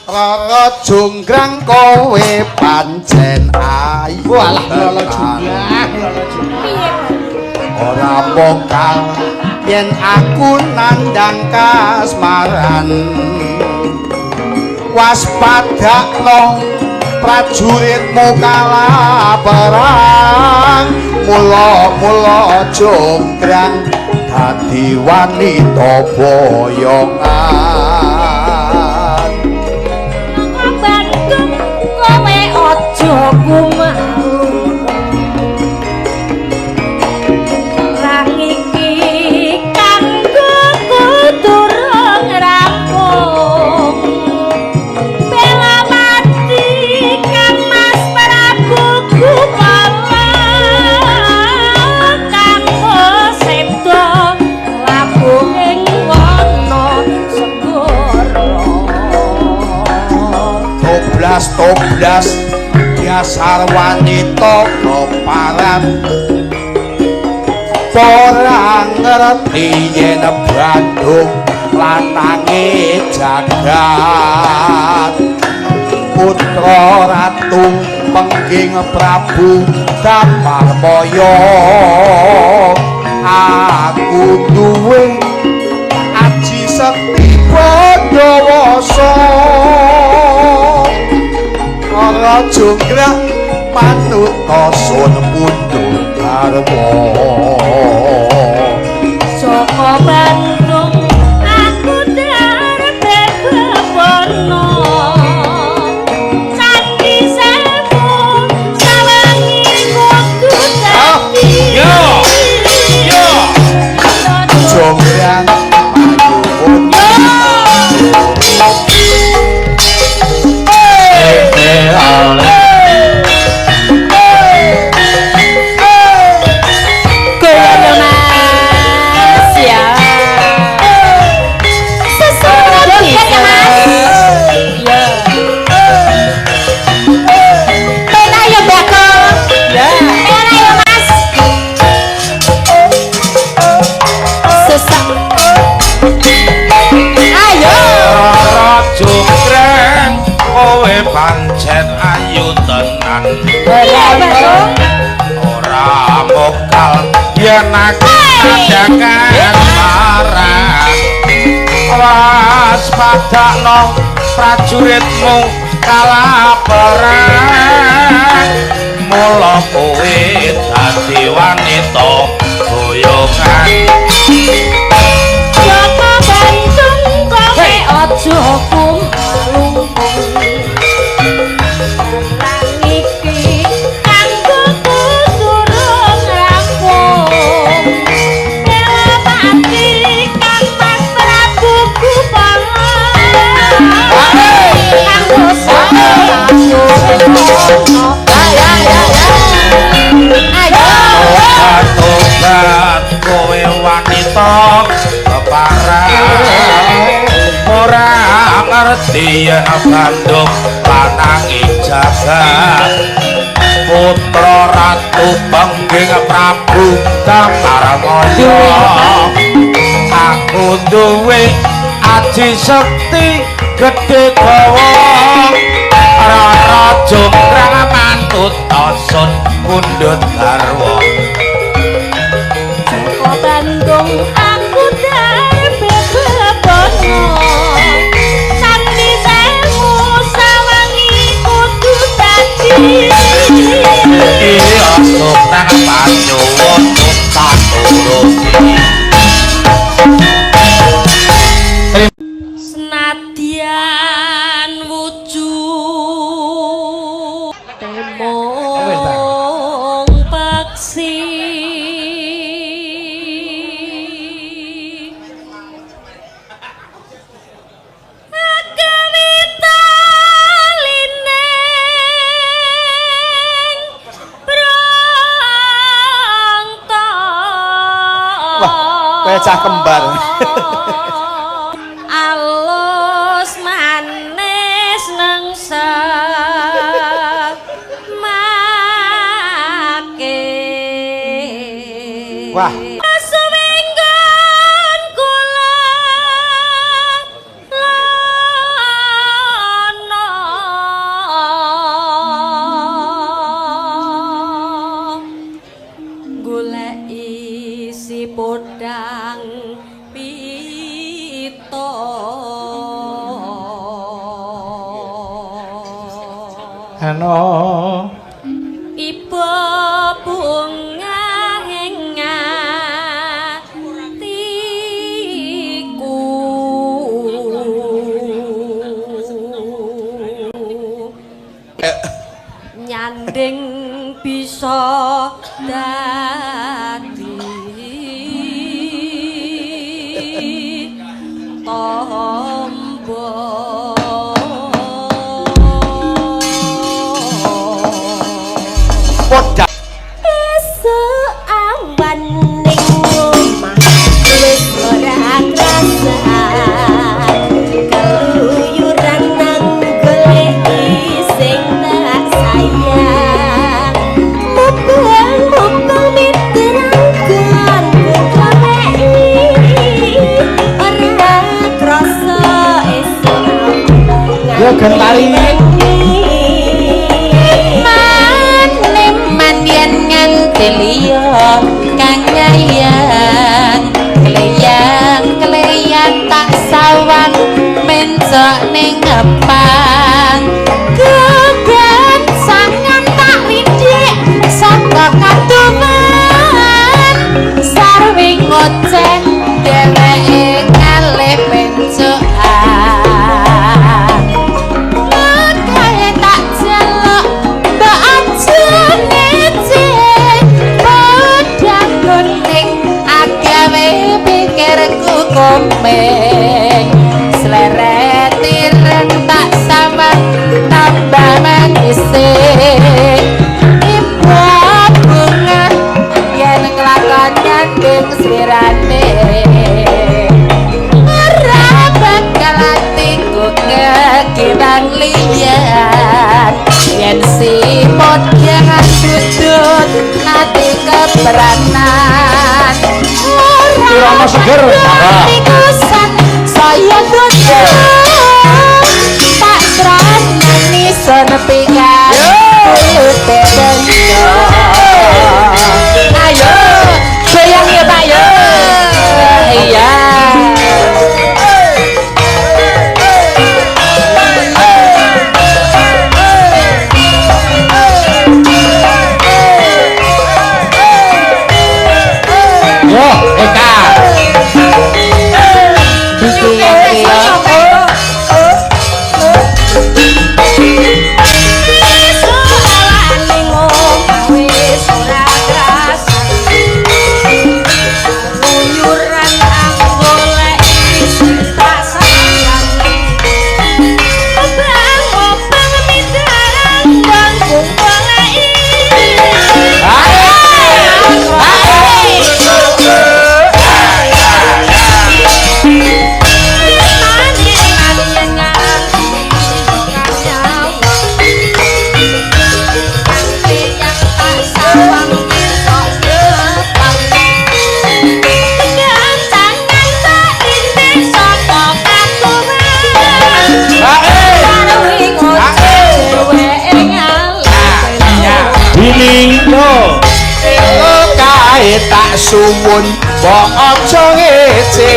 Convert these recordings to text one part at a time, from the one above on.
Rara Jonggrang kowe pancen ayu. Walah lolo jumlah, lolo jumlah. Piye? Ora mokal yen aku nandang kasmaran. Waspadakno prajuritmu kalah perang. Mula-mula jonggrang dadi wanita boyongan. Bandung kowe aja kumalu. Perang iki kanggo durung rampung. Belawati Kang Mas Prabu Gupala kang seda labuh ing wana segara. Toblas-toblas dasar wanita keparat. Ora ngerti yen Bandung lanange jagat. Putra Ratu Pengging Prabu Damarmaya, aku duwe aji sekti Pandawasa. Rara Jonggrang manuta sun pundhut garwa. Joko Bandung aku darbe bebono. Candi Sewu sawangi kudu dadi. Yo. Yo. Jonggrang panyuwun. Goyang ya Mas ya. Sesuatu ya Mas. Ya. Penak ya Mbak. Ya. Penak ya Mas. Sesak. Ayo. Rara Jonggrang kowe pancen ayu tenan. Iya Mbak. Ora mokal yen aku nandang kasmaran. Waspadakno prajuritmu kalah perang. Mula kowe dadi wanita boyongan. Joko Bandung kowe aja kumalungkung. Perang iki kanggo durung rampung. Belapati Kang Mas Prabu Gupala kanggo Ya ya ya. Ayo. Tobat kowe wanita keparan. Ora ngerti yen Bandung lanange jagat. Putra Ratu Pengging Prabu Damarmaya, aku duwe aji sekti gedhe dawa. Rara Jonggrang manut sun pundhut garwa. Joko Bandung aku darbe bebono. Candi Sewu sawangi kudu dadi. Iya jonggrang panyuwun tak turuti. Senadyan wujud temong paksi akawitalining prangta. Wah, kaya cah kembar. Alus manis nengsa make. Wah. Suwenggon kula lono. Hano. Iba bunga ing atiku. Nyanding bisa dadi tombo. Podang Esuk awan ning omah wis ora krasa, keluyuran nang goleki sing tak sayang. Mubeng-mubeng mitranggon goleki ora krasa esuk awan. Yo gentari. Man yen nganti liya kang nyayang, kleyang kleyang tak sawang mencok ning ngepang. Gegan sangan tak rindik saka katuman, sarwi ngoceh dheweke ngalih mencokan. Makae tak jaluk mbak aja ngece, podang kuning agawe pikirku komeng. Sleret ireng tak samar tambah manise. Ibu bunga yen nglakon nyanding slirane, ora bakal atiku kekiwang liyan. Yen si podang dudut ati kebranan, ora Irama seger. atiku saya dudut tak tresnani sun pikan kulute bengko. Ayo goyang ya Pak yo. Iya. Yo, Eka. Iki yang Esuk awan ning omah wis ora krasa, keluyuran aku goleki sing tak sayang. Obang-obang mitranggon goleki. Dini yo. Kae tak suwun mbok aja ngece,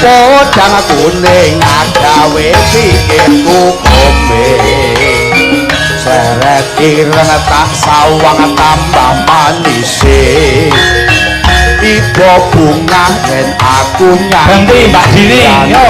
podang kuning agawe pikirku komeng. Seret ireng tak sawang tambah manise. Iba bunga yen aku Ganti Mbak Dini yo.